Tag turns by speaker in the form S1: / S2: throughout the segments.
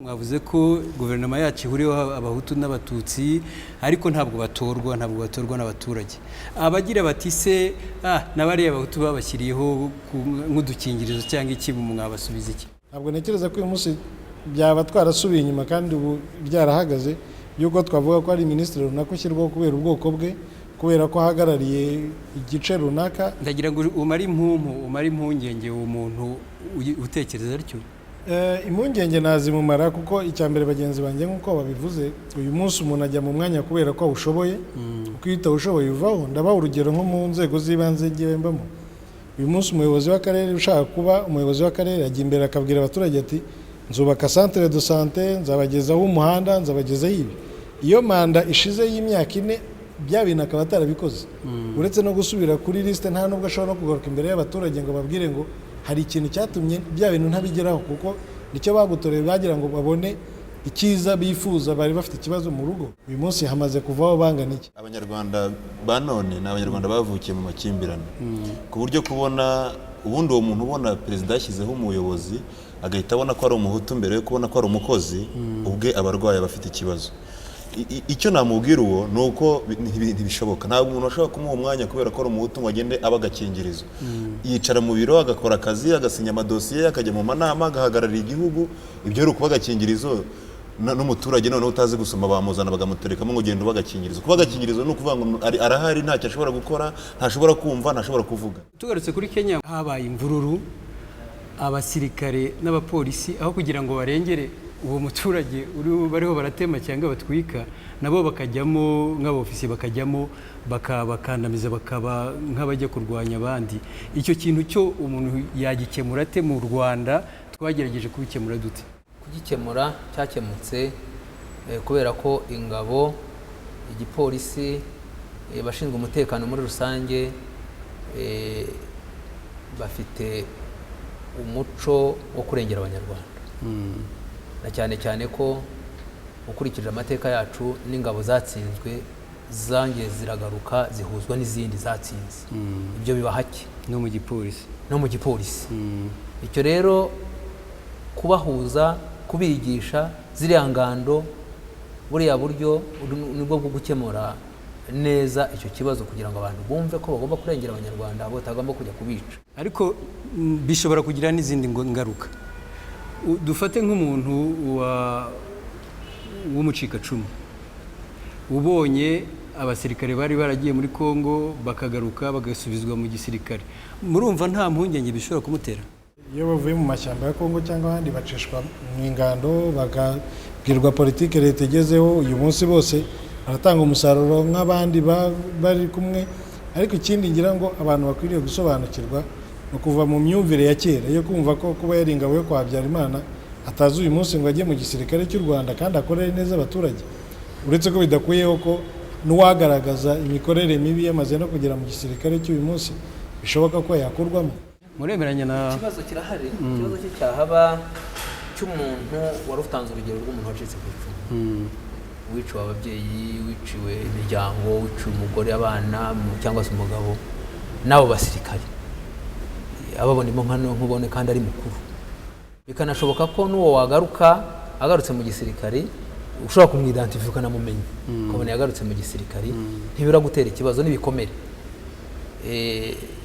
S1: Mwavuze ko guverinoma yacu ihuriweho Abahutu n'Abatutsi, ariko ntabwo batorwa n'abaturage. Abagira bati se n'abariya Bahutu babashyiriyeho nk'udukingirizo cyangwa iki, mwabasubiza iki?
S2: Ntabwo ntekereza ko uyu munsi byaba twarasubiye inyuma kandi ubu byarahagaze, yuko twavuga ko ari minisitiri runaka ushyirwaho kubera ubwoko bwe, kubera ko ahagarariye igice runaka.
S1: Ndagira ngo umare impungenge uwo muntu utekereza atyo.
S2: Impungenge nazimumara, kuko icya mbere, bagenzi banjye nk'uko babivuze, uyu munsi umuntu ajya mu mwanya kubera ko awushoboye, kuko iyo utawushoboye uvaho. Ndabaha urugero nko mu nzego z'ibanze ngewe mbamo. Uyu munsi umuyobozi w'akarere ushaka kuba umuyobozi w'akarere ajya imbere akabwira abaturage ati: "Nzubaka centre de santé, nzabagezaho umuhanda, nzabagezaho ibi." Iyo manda ishize y'imyaka 4, bya bintu akaba atarabikoze, uretse no gusubira kuri lisite, nta nubwo ashobora no kugaruka imbere y'abaturage ngo babwire ngo hari ikintu cyatumye bya bintu ntabigeraho, kuko nicyo bagutoreye bagira ngo babone icyiza bifuza. Bari bafite ikibazo mu rugo, uyu munsi hamaze kuvaho bangana iki?
S3: Abanyarwanda ba none ni Abanyarwanda bavukiye mu makimbirane, ku buryo kubona ubundi uwo muntu ubona perezida yashyizeho umuyobozi agahita abona ko ari Umuhutu mbere yo kubona ko ari umukozi, ubwe aba arwaye, aba afite ikibazo. Icyo namubwira uwo ni uko ntibishoboka. Ntabwo umuntu ashobora kumuha umwanya kubera ko ari Umuhutu ngo agende aba agakingirizo. Yicara mu biro, agakora akazi, agasinya amadosiye, akajya mu manama, agahagararira igihugu. Ibyo ari ukuba agakingirizo, n'umuturage noneho utazi gusoma bamuzana bakamuterekamo ngo ugenda uba agakingirizo. Kuba agakingirizo ni ukuvuga ngo arahari, ntacyo ashobora gukora, ntashobora kumva, ntashobora kuvuga.
S1: Tugarutse kuri Kenya, habaye imvururu, abasirikare n'abapolisi, aho kugira ngo barengere uwo muturage uri bariho baratema cyangwa batwika, nabo bakajyamo nk'abofisiye, bakajyamo bakandamiza, bakaba nk'abajya kurwanya abandi. Icyo kintu cyo umuntu yagikemura ate? Mu Rwanda twagerageje kubikemura dute?
S4: Kugikemura cyakemutse, kubera ko ingabo, igipolisi, abashinzwe umutekano muri rusange, bafite umuco wo kurengera Abanyarwanda, na cyane cyane ko ukurikije amateka yacu n'ingabo zatsinzwe zangiye ziragaruka zihuzwa n'izindi zatsinze. Ibyo biba hake.
S1: No mu gipolisi.
S4: No mu gipolisi. Icyo rero kubahuza, kubigisha ziriya ngando, buriya buryo nibwo bwo gukemura neza icyo kibazo, kugira ngo abantu bumve ko bagomba kurengera Abanyarwanda, batagomba kujya kubica.
S1: Ariko bishobora kugira n'izindi ngaruka. Dufate nk'umuntu w'umucikacumu ubonye abasirikare bari baragiye muri Congo bakagaruka bagasubizwa mu gisirikare, murumva nta mpungenge bishobora kumutera?
S2: Iyo bavuye mu mashyamba ya Kongo cyangwa ahandi, bacishwa mu ingando, bakabwirwa politiki leta igezeho. Uyu munsi bose baratanga umusaruro nk'abandi bari kumwe. Ariko ikindi ngira ngo abantu bakwiriye gusobanukirwa ni ukuva mu myumvire ya kera yo kumva ko kuba yari ingabo yo kwa Habyarimana atazi uyu munsi ngo ajye mu gisirikare cy'u Rwanda kandi akorere neza abaturage. Uretse ko bidakuyeho ko n'uwagaragaza imikorere mibi yamaze no kugera mu gisirikare cy'uyu munsi, bishoboka ko yakurwamo.
S1: Muremeranya na
S4: Ikibazo kirahari. Ikibazo cye cyahaba cy'umuntu wari utanze urugero rw'umuntu wacitse ku icumu, wiciwe ababyeyi, wiciwe imiryango, wiciwe umugore, abana cyangwa se umugabo n'abo basirikare, ababonemo nka nkubone kandi ari mukuru. Bikanashoboka ko n'uwo wagaruka agarutse mu gisirikare ushobora kumwidantifiya, ukanamumenya, ukabona yagarutse mu gisirikare, ntibira gutera ikibazo n'ibikomere.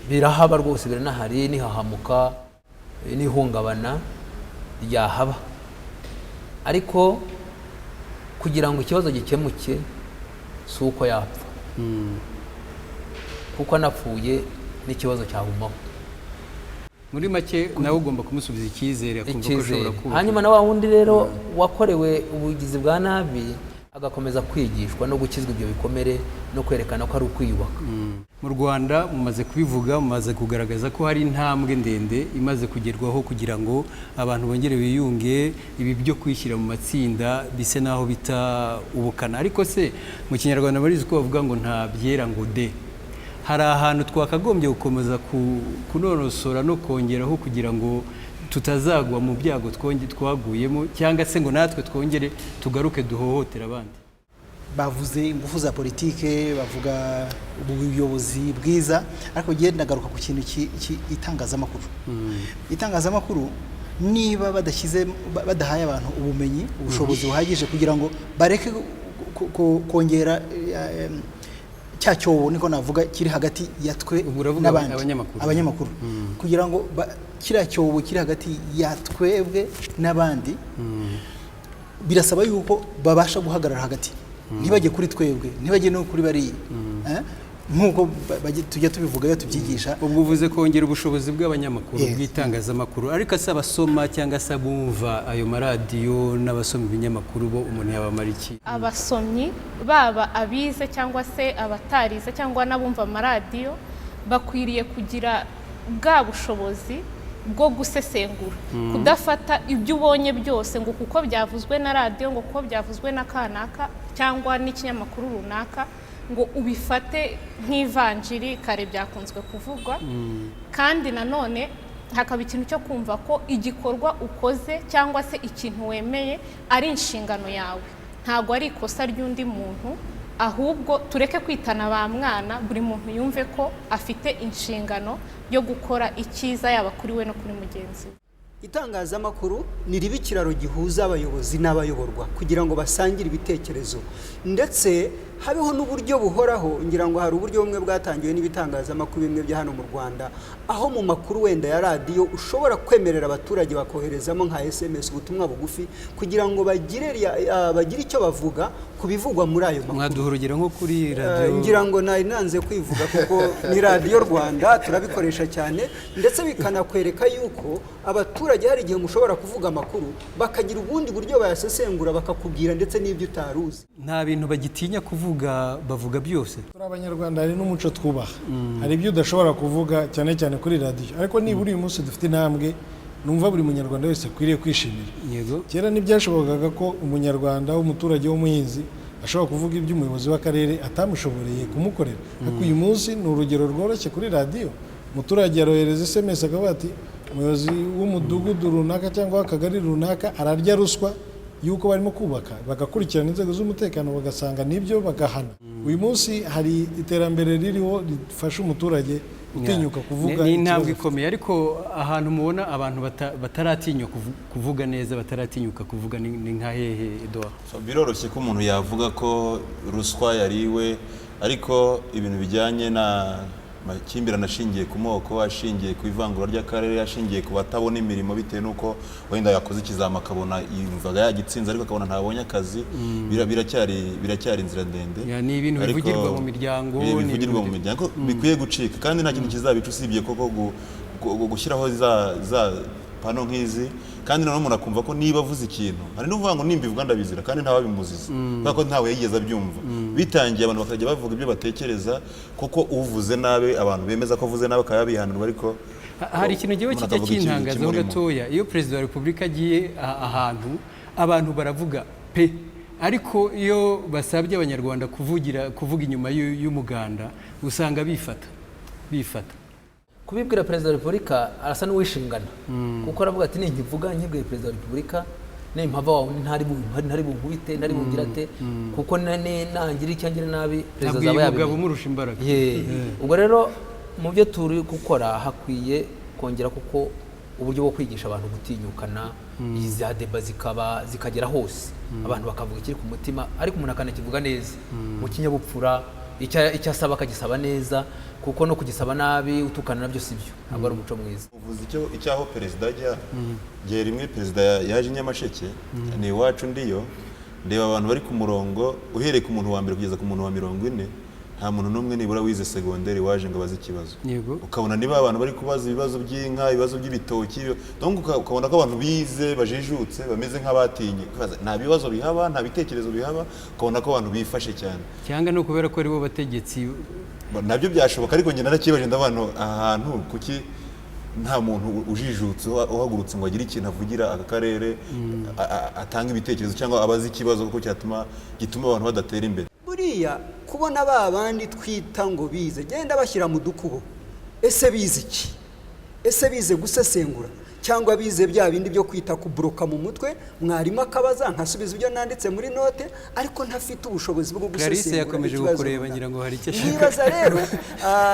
S4: Birahaba rwose, biranahari, n'ihahamuka, n'ihungabana ryahaba. Ariko kugira ngo ikibazo gikemuke si uko yapfa, kuko anapfuye n'ikibazo cyagumaho.
S1: Muri make, nawe ugomba kumusubiza icyizere, akumva ko ashobora
S4: Icyizere.
S1: kubaka.
S4: Hanyuma na wa wundi rero wakorewe ubugizi bwa nabi agakomeza kwigishwa no gukizwa ibyo bikomere no kwerekana ko ari ukwiyubaka.
S1: Mu Rwanda mumaze kubivuga, mumaze kugaragaza ko hari intambwe ndende imaze kugerwaho kugira ngo abantu bongere biyunge, ibi byo kwishyira mu matsinda bise naho bita ubukana. Ariko se mu Kinyarwanda murizi ko bavuga ngo nta byera ngo de. Hari ahantu twakagombye gukomeza kunonosora no kongeraho kugira ngo tutazagwa mu byago twaguyemo, cyangwa se ngo natwe twongere tugaruke duhohotere abandi.
S5: Bavuze ingufu za politike, bavuga ubuyobozi bwiza, ariko ngiye ndagaruka ku kintu itangazamakuru. Itangazamakuru. Niba badashyize badahaye abantu ubumenyi, ubushobozi buhagije kugira ngo bareke kongera cya cyobo, niko navuga, kiri hagati ya twe
S1: Ubwo uravuga
S5: n'abandi.
S1: Abanyamakuru.
S5: Abanyamakuru, kugira ngo kiriya cyobo kiri hagati ya twebwe n'abandi, birasaba yuko babasha guhagarara hagati, ntibajye kuri twebwe, ntibajye no kuri bariya. Eh? Nk'uko tujya tubivuga iyo tubyigisha.
S1: Ubwo uvuze kongera ubushobozi bw'abanyamakuru,
S5: Yes.
S1: bw'itangazamakuru, ariko se abasoma cyangwa se abumva ayo maradiyo n'abasoma ibinyamakuru bo, umuntu yabamara iki?
S6: Abasomyi, baba abize cyangwa se abatarize cyangwa n'abumva amaradiyo, bakwiriye kugira bwa bushobozi bwo gusesengura, kudafata ibyo ubonye byose ngo kuko byavuzwe na radiyo, ngo kuko byavuzwe na kanaka cyangwa n'ikinyamakuru runaka, ngo ubifate nk'ivanjiri. Kare byakunzwe kuvugwa. Kandi nanone hakaba ikintu cyo kumva ko igikorwa ukoze cyangwa se ikintu wemeye ari inshingano yawe, ntabwo ari ikosa ry'undi muntu. Ahubwo tureke kwitana ba mwana, buri muntu yumve ko afite inshingano yo gukora icyiza, yaba kuri we no kuri mugenzi we.
S7: Itangazamakuru ni riba ikiraro gihuza abayobozi n'abayoborwa kugira ngo basangire ibitekerezo, ndetse habeho n'uburyo buhoraho. Ngira ngo hari uburyo bumwe bwatangiwe n'ibitangazamakuru bimwe bya hano mu Rwanda, aho mu makuru wenda ya radiyo ushobora kwemerera abaturage bakoherezamo nka SMS, ubutumwa bugufi, kugira ngo bagire icyo bavuga ku bivugwa muri ayo makuru.
S1: Mwaduha urugero nko kuri radiyo?
S7: Ngira ngo nari nanze kwivuga kuko ni Radiyo Rwanda, turabikoresha cyane, ndetse bikanakwereka yuko abaturage hari igihe mushobora kuvuga amakuru bakagira ubundi buryo bayasesengura, bakakubwira ndetse n'ibyo utari uzi.
S1: Nta bintu bagitinya kuvuga, bavuga byose.
S2: Turi Abanyarwanda, hari n'umuco twubaha. Hari ibyo udashobora kuvuga, cyane cyane kuri radiyo, ariko nibura uyu munsi dufite intambwe numva buri Munyarwanda wese akwiriye kwishimira. Kera ntibyashobokaga ko Umunyarwanda w'umuturage w'umuhinzi ashobora kuvuga ibyo umuyobozi w'akarere atamushoboreye kumukorera, ariko uyu munsi ni urugero rworoshye: kuri radiyo umuturage arohereza SMS akavuga ati umuyobozi w'umudugudu runaka cyangwa w'akagari runaka ararya ruswa y'uko barimo kubaka, bagakurikirana inzego z'umutekano bagasanga nibyo, bagahana. Uyu munsi hari iterambere ririho rifasha umuturage gutinyuka kuvuga
S1: Ni intambwe
S2: ikibazo.
S1: ikomeye, ariko ahantu mubona abantu bataratinyuka kuvuga neza, bataratinyuka kuvuga, ni nka hehe, Edouard?
S3: So, biroroshye ko umuntu yavuga ko ruswa yariwe, ariko ibintu bijyanye na makimbirane ashingiye ku moko, ashingiye ku ivangura ry'akarere, ashingiye ku batabona imirimo bitewe n'uko wenda yakoze ikizami akabona yumvaga yagitsinze ariko akabona ntabonye akazi, biracyari inzira ndende.
S1: Yeah, ni ibintu
S3: Ariko
S1: bivugirwa mu miryango, ni
S3: bivugirwa mu
S1: ibintu
S3: miryango bikwiye gucika, kandi nta kintu kizabica usibye koko gushyiraho za pano nk'izi. Kandi noneho umuntu akumva ko niba avuze ikintu, hari n'uvuga ngo nimbivuga ndabizira, kandi ntawabimuziza kubera ko ntawe yigeze abyumva. Bitangiye abantu bakajya bavuga ibyo batekereza, kuko uvuze nabi abantu bemeza ko avuze nabi akaba yabihanirwa, ariko
S1: Hari ikintu ngewe
S3: umuntu
S1: kijya
S3: akavuga ikintu
S1: kintangazaho
S3: kimurimo.
S1: gatoya: iyo Perezida wa Repubulika agiye ahantu, abantu baravuga pe, ariko iyo basabye Abanyarwanda kuvuga inyuma y'umuganda, usanga bifata bifata.
S4: Kubibwira Perezida wa Repubulika arasa n'uwishingana, kuko aravuga ati ninkivuga nkibwiye Perezida wa Repubulika, nimpava wawe ntari bunkubite, ntari bungire ate, kuko nangira icyo ngira nabi perezida
S1: Ntabwo
S4: azaba
S1: uyu mugabo
S4: yabimenye.
S1: umurusha imbaraga.
S4: Ye. Ubwo rero mu byo turi gukora hakwiye kongera kuko uburyo bwo kwigisha abantu gutinyukana, izi za débats zikaba zikagera hose, abantu bakavuga ikiri ku mutima, ariko umuntu akanakivuga neza mu kinyabupfura, icyo asaba akagisaba neza, kuko no kugisaba nabi utukana nabyo si byo, ntabwo ari umuco mwiza.
S3: Uvuze icyaho perezida ajya, igihe rimwe perezida yaje i Nyamasheke, ni iwacu, ndiyo ndeba abantu bari ku murongo, uhereye ku muntu wa mbere kugeza ku muntu wa 40, nta muntu n'umwe nibura wize segonderi waje ngo abaze ikibazo. Ukabona niba abantu bari kubaza ibibazo by'inka, ibibazo by'ibitoki, donc ukabona ko abantu bize bajijutse bameze nk'abatinye. Ukibaza, nta bibazo bihaba, nta bitekerezo bihaba, ukabona ko abantu bifashe cyane.
S1: Cyangwa ni ukubera ko aribo bategetsi?
S3: Nabyo byashoboka, ariko njye narakibaje, ndabona aha hantu kuki nta muntu ujijutse uhagurutse ngo agire ikintu avugira aka karere, atange ibitekerezo cyangwa abaze ikibazo kuko cyatuma gituma abantu badatera imbere.
S7: Buriya kubona ba bandi twita ngo bize genda bashyira mu dukubo, ese bize iki? Ese bize gusesengura? Cyangwa bize bya bindi byo kwita kuburoka mu mutwe, mwarimu akabaza nkasubiza ibyo nanditse muri note, ariko ntafite ubushobozi bwo
S1: Clarisse
S7: gusesengura
S1: yakomeje
S7: ikibazo
S1: kukureba,
S7: runaka.
S1: ngira ngo hari icyo ashaka.
S7: Nibaza rero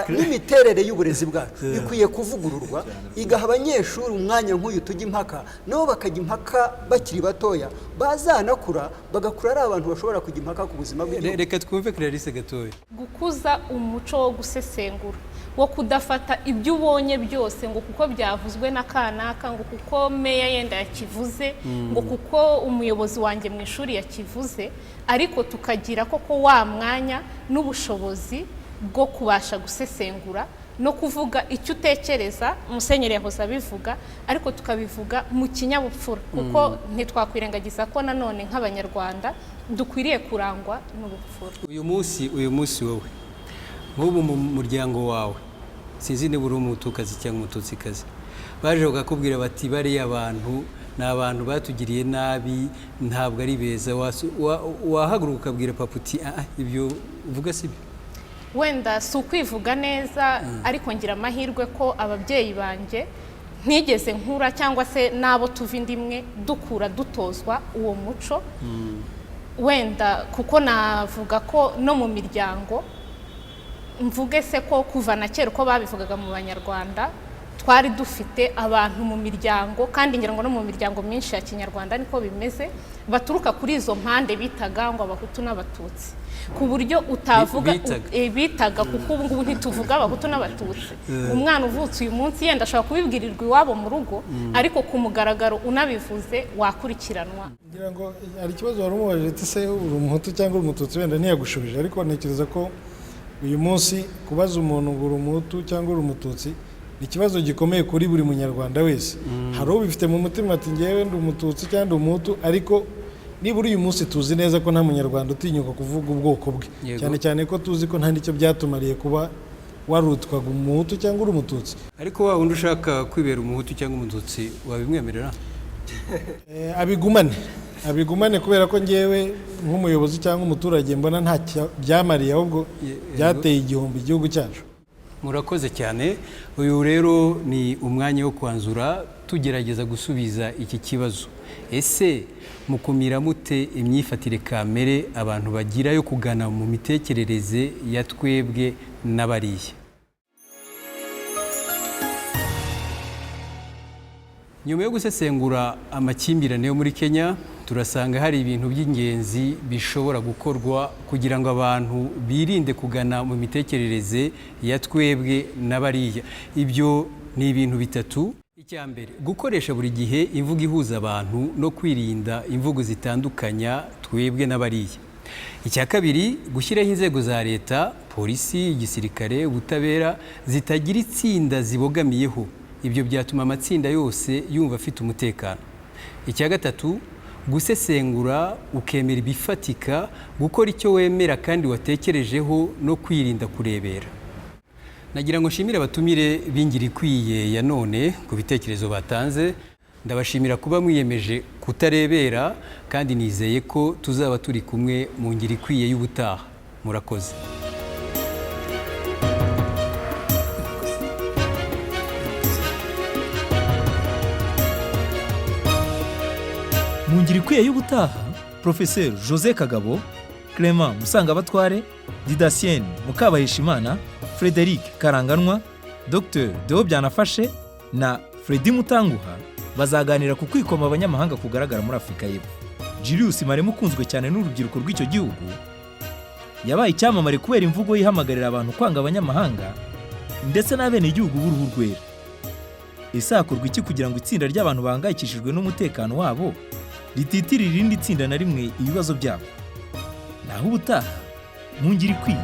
S7: n'imiterere y'uburezi bwacu ikwiye kuvugururwa, igaha abanyeshuri umwanya nk'uyu tujya impaka, nabo bakajya impaka bakiri batoya, bazanakura bagakura ari abantu bashobora kujya impaka ku buzima bw'igihugu.
S1: Reka twumve Clarisse gatoya.
S6: Gukuza umuco wo gusesengura, wo kudafata ibyo ubonye byose ngo kuko byavuzwe na kanaka, ngo kuko meya yenda yakivuze, ngo kuko umuyobozi wanjye mu ishuri yakivuze, ariko tukagira koko wa mwanya n'ubushobozi bwo kubasha gusesengura no kuvuga icyo utekereza. Musenyeri yahoze abivuga, ariko tukabivuga mu kinyabupfura, kuko ntitwakwirengagiza ko nanone nk'Abanyarwanda dukwiriye kurangwa n'ubupfura.
S1: Uyu munsi wowe nk'ubu mu muryango wawe, sinzi niba uri Umutukazi cyangwa Umututsikazi, baje bakakubwira bati: "Bariya bantu ni abantu batugiriye nabi, ntabwo ari beza." Wahaguruka ukabwira papa uti: "Ah, ibyo uvuga si byo"?
S6: Wenda si ukwivuga neza, ariko ngira amahirwe ko ababyeyi banjye ntigeze nkura cyangwa se n'abo tuva inda imwe dukura dutozwa uwo muco. Wenda kuko navuga ko no mu miryango, mvuge se ko kuva na kera uko babivugaga mu Banyarwanda, twari dufite abantu mu miryango, kandi ngira ngo no mu miryango myinshi ya kinyarwanda niko bimeze, baturuka kuri izo mpande bitaga ngo Abahutu n'Abatutsi, ku buryo utavuga
S1: Bitaga.
S6: Bitaga, kuko ubu ngubu ntituvuga Abahutu n'Abatutsi. Umwana uvutse uyu munsi yenda ashobora kubibwirirwa iwabo mu rugo, ariko ku mugaragaro unabivuze wakurikiranwa.
S2: Ngira ngo hari ikibazo wari umubajije ati: "Se uri Umuhutu cyangwa uri Umututsi?" Wenda ntiyagushubije, ariko ntekereza ko uyu munsi kubaza umuntu ngo uri Umuhutu cyangwa uri Umututsi ni ikibazo gikomeye kuri buri Munyarwanda wese. Hari ubifite mu mutima ati: "Ngewe ndi Umututsi cyangwa ndi Umuhutu," ariko nibura uyu munsi tuzi neza ko nta Munyarwanda utinyuka kuvuga ubwoko bwe, cyane cyane ko tuzi ko nta n'icyo byatumariye kuba warutwaga Umuhutu cyangwa uri Umututsi.
S1: Ariko wa wundi ushaka kwibera Umuhutu cyangwa Umututsi, wabimwemerera?
S2: Abigumane, abigumane, kubera ko ngewe nk'umuyobozi cyangwa umuturage mbona nta byamariye, ahubwo byateye igihombo igihugu cyacu.
S1: Murakoze cyane. Uyu rero ni umwanya wo kwanzura, tugerageza gusubiza iki kibazo: ese mukumira mute imyifatire kamere abantu bagira yo kugana mu mitekerereze ya twebwe n'abariya? Nyuma yo gusesengura amakimbirane yo muri Kenya, turasanga hari ibintu by'ingenzi bishobora gukorwa kugira ngo abantu birinde kugana mu mitekerereze ya twebwe n'abariya. Ibyo ni ibintu bitatu. Icya mbere, gukoresha buri gihe imvugo ihuza abantu no kwirinda imvugo zitandukanya twebwe n'abariya. Icya kabiri, gushyiraho inzego za leta, polisi, igisirikare, ubutabera, zitagira itsinda zibogamiyeho. Ibyo byatuma amatsinda yose yumva afite umutekano. Icya gatatu, gusesengura ukemera ibifatika, gukora icyo wemera kandi watekerejeho, no kwirinda kurebera. Nagira ngo nshimire abatumire b'Ingiro Ikwiye ya none ku bitekerezo batanze. Ndabashimira kuba mwiyemeje kutarebera, kandi nizeye ko tuzaba turi kumwe mu Ngiro Ikwiye y'ubutaha. Murakoze.
S8: Mu Ngiro Ikwiye y'ubutaha, Porofeseri Jose Kagabo, Clement Musangabatware, Didasienne Mukabaheshimana, Frederic Karanganwa, Dr Deo Byanafashe na Fredy Mutanguha bazaganira ku kwikoma abanyamahanga kugaragara muri Afurika y'Epfo. Julius Malema ukunzwe cyane n'urubyiruko rw'icyo gihugu yabaye icyamamare kubera imvugo ihamagarira abantu kwanga abanyamahanga ndetse n'abenegihugu b'uruhu rwera. Ese hakorwa iki kugira ngo itsinda ry'abantu bahangayikishijwe n'umutekano wabo rititirira irindi tsinda na rimwe ibibazo byabo? Naho ubutaha mu Ngiro Ikwiye.